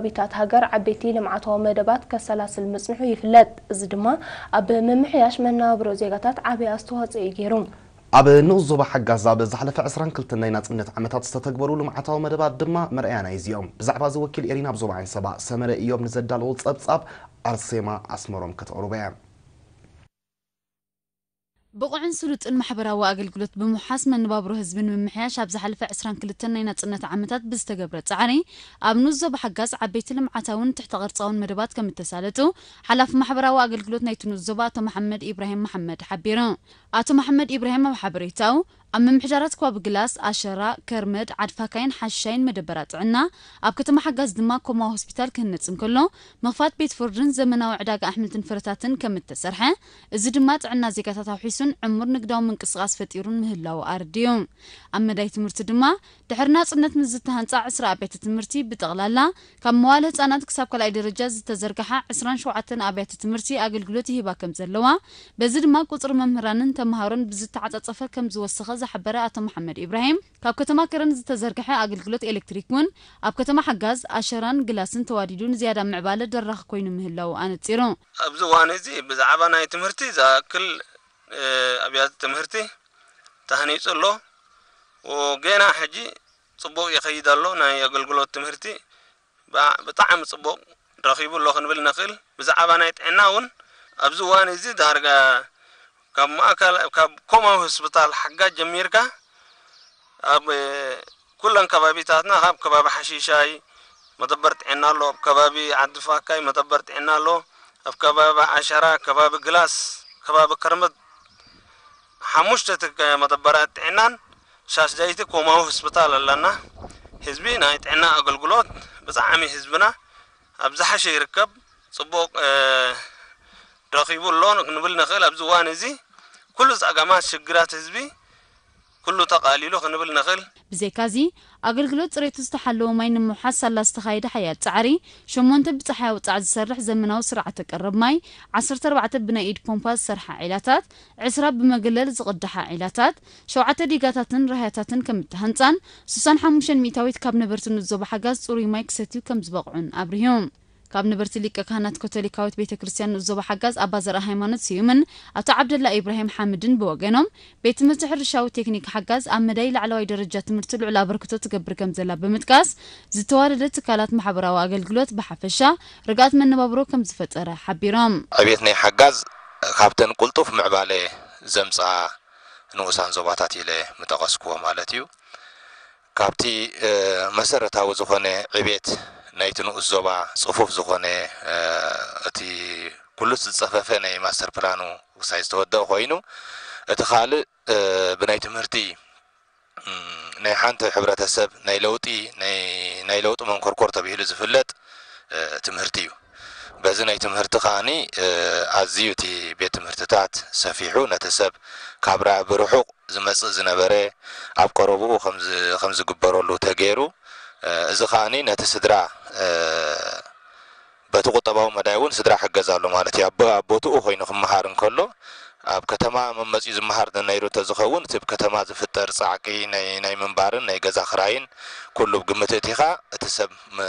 ኢኮኖሚታት ሃገር ዓበይቲ ልምዓታዊ መደባት ከሰላስል ምጽንሑ ይፍለጥ። እዚ ድማ ኣብ ምምሕያሽ መነባብሮ ዜጋታት ዓቢ ኣስተዋጽኦ እዩ ገይሩ። ኣብ ንኡስ ዞባ ሓጋዝ ኣብ ዝሓለፈ ዕስራን ክልተን ናይ ናጽነት ዓመታት ዝተተግበሩ ልምዓታዊ መደባት ድማ መርኣያ ናይዚ እዮም። ብዛዕባ እዚ ወኪል ኤሪና ኣብ ዞባ ዓይንሰባ ሰመረ እዮም ንዘዳለዎ ጸብጻብ ኣርሴማ ኣስመሮም ከተቕርቦ እያ። ብቑዕን ስሉጥን ማሕበራዊ ኣገልግሎት ብምውሓስ መነባብሮ ህዝቢ ንምምሕያሽ ኣብ ዝሓለፈ ዕስራን ክልተን ናይ ናጽነት ዓመታት ብዝተገብረ ጻዕሪ ኣብ ንኡስ ዞባ ሓጋዝ ዓበይቲ ልምዓታውን ትሕተ ቅርጻውን መደባት ከም እተሳለጡ ሓላፊ ማሕበራዊ ኣገልግሎት ናይቲ ንኡስ ዞባ ኣቶ መሓመድ ኢብራሂም መሓመድ ሓቢሩ። ኣቶ መሓመድ ኢብራሂም ኣብ ሓበሬታኡ ኣብ ምምሕዳራት ከባቢ ግላስ፣ ኣሸራ፣ ከርመድ፣ ዓድፋካይን ሓሻይን መደበራት ጥዕና፣ ኣብ ከተማ ሓጋዝ ድማ ኮማ ሆስፒታል ክህነጽ እንከሎ፣ ምኽፋት ቤት ፍርድን ዘመናዊ ዕዳጋ ኣሕምልትን ፍረታትን ከም እተሰርሐ፣ እዚ ድማ ጥዕና ዜጋታት ኣውሒሱን ዕሙር ንግዳዊ ምንቅስቓስ ፈጢሩን ምህላዉ ኣረዲኡ። ኣብ መዳይ ትምህርቲ ድማ፣ ድሕሪ ናጽነት ምስ ዝተሃንጻ ዕስራ ኣብያተ ትምህርቲ ብጠቕላላ፣ ካብ መዋለ ህጻናት ክሳብ ካልኣይ ደረጃ ዝተዘርግሓ ዕስራን ሸውዓተን ኣብያተ ትምህርቲ ኣገልግሎት ይህባ ከም ዘለዋ፣ በዚ ድማ ቁጽሪ መምህራንን ተመሃሮን ብዝተዓጻጸፈ ከም ዝወሰኸ ዝሓበረ ኣቶ መሓመድ ኢብራሂም፣ ካብ ከተማ ከረን ዝተዘርግሐ ኣገልግሎት ኤሌክትሪክ እውን ኣብ ከተማ ሓጋዝ፣ ኣሸራን ግላስን ተዋዲዱ ንዝያዳ ምዕባለ ደራኺ ኮይኑ ምህላዉ ኣነጺሩ። ኣብዚ እዋን እዚ ብዛዕባ ናይ ትምህርቲ ዝኣክል፣ እ፣ ኣብያተ ትምህርቲ ተሃኒጹ ኣሎ። ወ-፣ ገና ሕጂ ጽቡቕ ይኸይድ ኣሎ። ናይ ኣገልግሎት ትምህርቲ ብዓ-፣ ብጣዕሚ ጽቡቕ ረኺቡ ኣሎ ክንብል ንኽእል። ብዛዕባ ናይ ጥዕና እውን ኣብዚ እዋን እዚ ዳርጋ ካብ ማእከል፣ ካብ ኮማዊ ሆስፒታል ሓጋዝ ጀሚርካ ኣብ ኩለን ከባቢታትና፣ ካብ ከባቢ ሓሺሻይ መደበር ጥዕና ኣሎ፣ ኣብ ከባቢ ዓዲ ፋካይ መደበር ጥዕና ኣሎ፣ ኣብ ከባቢ ኣሸራ፣ ከባቢ ግላስ፣ ከባቢ ከርመት ሓሙሽተ ትከ-፣ መደበራት ጥዕናን ሻሽዳይቲ ኮማዊ ሆስፒታል ኣለና። ህዝቢ ናይ ጥዕና ኣገልግሎት ብጣዕሚ ህዝብና ኣብ ዝሓሸ ይርከብ። ጽቡቕ፣ እ፣ ረኺቡ ኣሎ ክንብል ንኽእል። ኣብዚ እዋን እዚ ኩሉ ጸገማት፣ ሽግራት ህዝቢ ኩሉ ተቓሊሉ ክንብል ንኽእል። ብዘይካዚ፣ ኣገልግሎት ጽሬቱ ዝተሓለወ ማይ ንምውሓስ ሳላ ዝተኻየደ ሓያል ጻዕሪ፣ ሸሞንተ ብጸሓይ ኣውጻዕ ዝሰርሕ ዘመናዊ ስርዓተ ቀረብ ማይ፣ ዓሰርተ ኣርባዕተ ብናይ ኢድ ፖምፓ ዝሰርሓ ዒላታት፣ ዕስራ ብመገለል ዝቕድሓ ዒላታት፣ ሸውዓተ ዲጋታትን ራህያታትን ከም እተሃንጻን፣ ስሳን ሓሙሽተን ሚእታዊት ካብ ነበርቲ ንኡስ ዞባ ሓጋዝ ጽሩይ ማይ ክሰትዩ ከም ዝበቕዑን ኣብሪሁ። ካብ ነበርቲ ሊቀ ካህናት ካቶሊካዊት ቤተ ክርስቲያን ንኡስ ዞባ ሓጋዝ ኣባ ዘርኣ ሃይማኖት ስዩምን ኣቶ ዓብደላ ኢብራሂም ሓምድን ብወገኖም፣ ቤት ትምህርቲ ሕርሻዊ ቴክኒክ ሓጋዝ ኣብ መዳይ ላዕለዋይ ደረጃ ትምህርቲ ልዑል ኣበርክቶ ትገብር ከም ዘላ ብምጥቃስ፣ ዝተዋደደ ትካላት ማሕበራዊ ኣገልግሎት ብሓፈሻ ርግኣት መነባብሮ ከም ዝፈጠረ ሓቢሮም። ዕቤት ናይ ሓጋዝ ካብተን ቅልጡፍ ምዕባለ ዘምጽኣ ንኡሳን ዞባታት ኢለ ምጠቐስክዎ ማለት እዩ። ካብቲ፣ እ፣ መሰረታዊ ዝኾነ ዕቤት ናይቲ ንኡስ ዞባ ጽፉፍ ዝኾነ፣ እ፣ እቲ ኩሉ ዝጸፈፈ ናይ ማስተር ፕላኑ ክሳይ ዝተወደአ ኮይኑ፣ እቲ ካልእ፣ እ፣ ብናይ ትምህርቲ፣ እም፣ ናይ ሓንቲ ሕብረተሰብ ናይ ለውጢ፣ ናይ፣ ናይ ለውጢ መንኮርኮር ተባሂሉ ዝፍለጥ፣ እ፣ ትምህርቲ እዩ። በዚ ናይ ትምህርቲ ከኣኒ፣ እ፣ ኣዝዩ እቲ ቤት ትምህርትታት ሰፊሑ ነቲ ሰብ ካብ ራ-፣ ብርሑቕ ዝመጽእ ዝነበረ ኣብ ቀረብኡ ከም ዝ-፣ ከም ዝግበረሉ ተገይሩ፣ እ፣ እዚ ከኣኒ ነቲ ስድራ፣ እ፣ በቲ ቁጠባዊ መዳይ እውን ስድራ ይሕገዝ ኣሎ ማለት እዩ። ኣብ፣ ኣብ ቦትኡ ኮይኑ ክመሃር እንከሎ፣ ኣብ ከተማ መመጺኡ ዝመሃር ነይሩ እንተዝኸውን፣ እቲ ኣብ ከተማ ዝፍጠር ጻዕቂ፣ ናይ፣ ናይ ምንባርን ናይ ገዛ ክራይን ኩሉ ኣብ ግምት እቲኻ፣ እቲ ሰብ ም-፣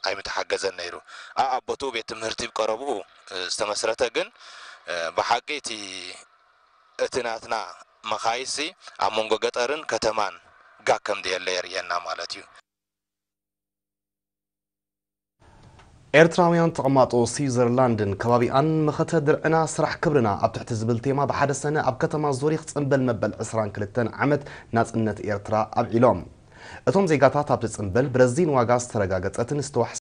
ኣይምተሓገዘን ነይሩ። ኣ-፣ ኣብ ቦትኡ ቤት ትምህርቲ ኣብ ቀረብኡ፣ እ፣ ዝተመስረተ ግን፣ እ፣ ብሓቂ እቲ፣ እቲ ናትና መኻይሲ ኣብ መንጎ ገጠርን ከተማን ጋግ ከም ዘየለ የርእየና ማለት እዩ። ኤርትራውያን ተቐማጦ ስዊዘርላንድን ከባቢኣን፣ መኸተ ድርዕና ስራሕ ክብርና ኣብ ትሕቲ ዝብል ቴማ ብሓደ ሰነ ኣብ ከተማ ዙሪኽ ጽንበል መበል ዕስራን ክልተን ዓመት ናጽነት ኤርትራ ኣብዒሎም። እቶም ዜጋታት ኣብቲ ጽንበል ብረዚን ዋጋ ዝተረጋገጸትን ዝተዋሕሰ